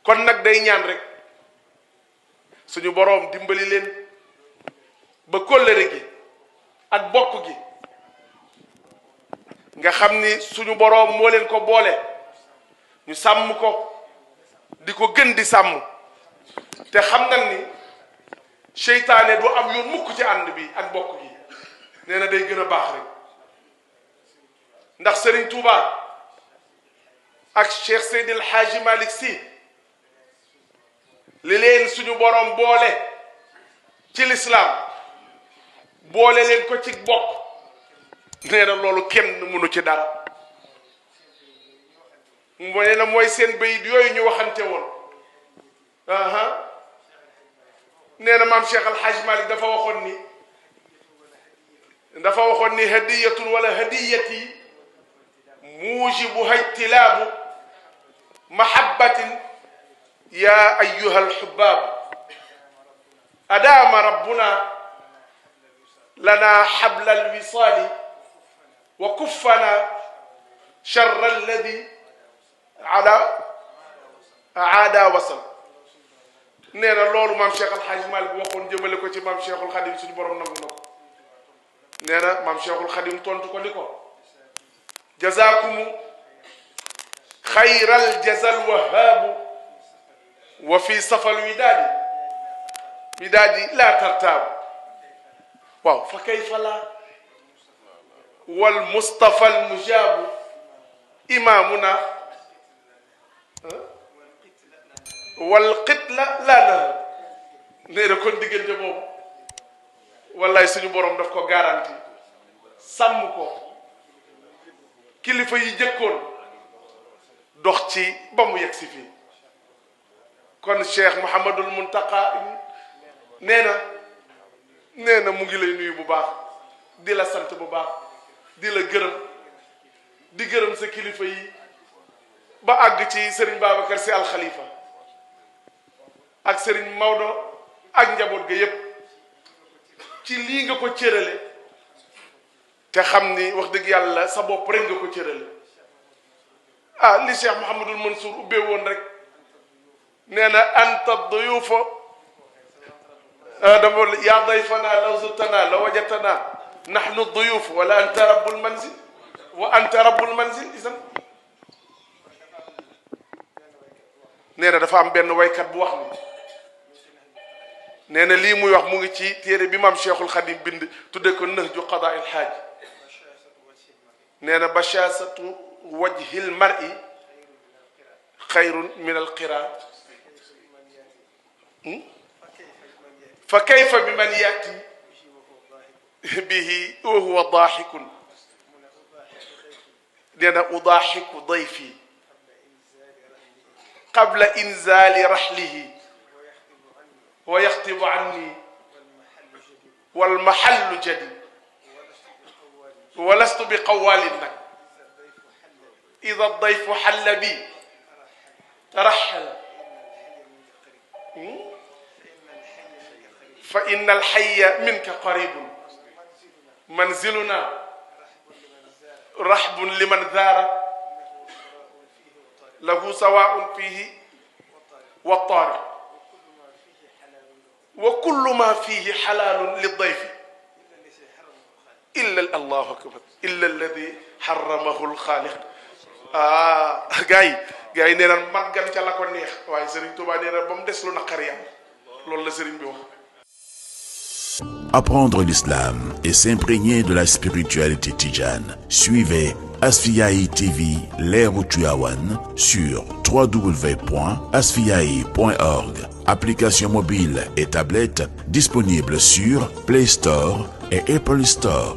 kon nag day ñaan rek suñu boroom dimbali leen ba kóllëre gi ak bokk gi nga xam ni suñu boroom moo leen ko boole ñu sàmm ko di ko gën di sàmm te xam nañ ni seytaane du am yoon mukk ci ànd bi ak bokk gi nee na day gën a baax rek ndax Serigne Touba ak Cheikh Seydil Hadji Malick Sy li leen suñu boroom boole ci lislaam boole leen ko ci bokk nee na loolu kenn mënu ci dara nee na mooy seen bayit yooyu ñu waxante woon nee na maam Cheikh Al Hadj Malick dafa waxoon ni hadiyatun wala hadiyati mujibuha ijtilaabu mahabbatin ya ayyuha alxubbaabu adaama rabbuna lana xabla alwisaali wa kuffana charra alladi aada wasal nee na loolu maam Cheikh Al Hadj Malick waxoon jëmale ko ci maam Cheikhul Khadim suñu borom nangu na ko nee na maam Cheikhul Khadim tontu ko ni ko jazaakumu xayral jazal wahaabu wa fi safal widaadi laa tartaabu waaw fa kayfa laa wal mustafa al mujaabu imaamuna wal qitla laa nahab nee na kon diggante boobu wallaay suñu borom daf ko garanti sàmm ko kilifa yi jëkkoon dox ci ba mu yegg si fii kon Cheikh Mouhamadul Muntaqa nee na mu ngi lay nuyu bu baax di la sant bu baax di la gërëm di gërëm sa kilifa yi ba àgg ci Serigne Babacar Sy Al Khalifa ak Serigne Maodo ak njaboot ga yépp ci lii nga ko cërale te xam ni wax dëgg yàlla sa bopp rek nga ko cërale li Cheikh Mouhamadul Mansour ubbee woon rek nee na anta duyufa dama yaa dayfana law zurtana la wajatana nahnu duyuf wala anta rabbul manzil wa anta rabbul manzil isan nee na dafa am benn waykat bu wax ni nee na lii muy wax mu ngi ci téere bi maam Cheikhul Khadim bind tudde ko Nahju Qadaa il Haaj nee na bashaasatu wajhil mar'i xayrun min al qiraa fa kayfa bi man yaati bihi wa huwa daaxikun nee na udaaxiku dayfi qabla inzaali raxlihi wa yaxtibu anni wal maxallu jadi wa lastu bi qawaalin nag ida dayfu xalla bi taraxala fa inna alxaya minka qaribun manziluna raxbun liman zaara lahu sawaun fihi wa taariq wa kullu ma fihi xalaalun lidayfi illa allahu akbar illa alladi xaramahu alxaaliq gars yi nee naan màggan ca la ko neex waaye Serigne Touba nee na ba mu des lu naqari yàlla loolu la Serigne bi wax. Apprendre l'islam et s'imprégner de la spiritualité tidjane. Suivez Asfiyahi TV Leeru Tivaouane sur www.asfiyahi.org. Application mobile et tablette disponible sur Play Store et Apple Store.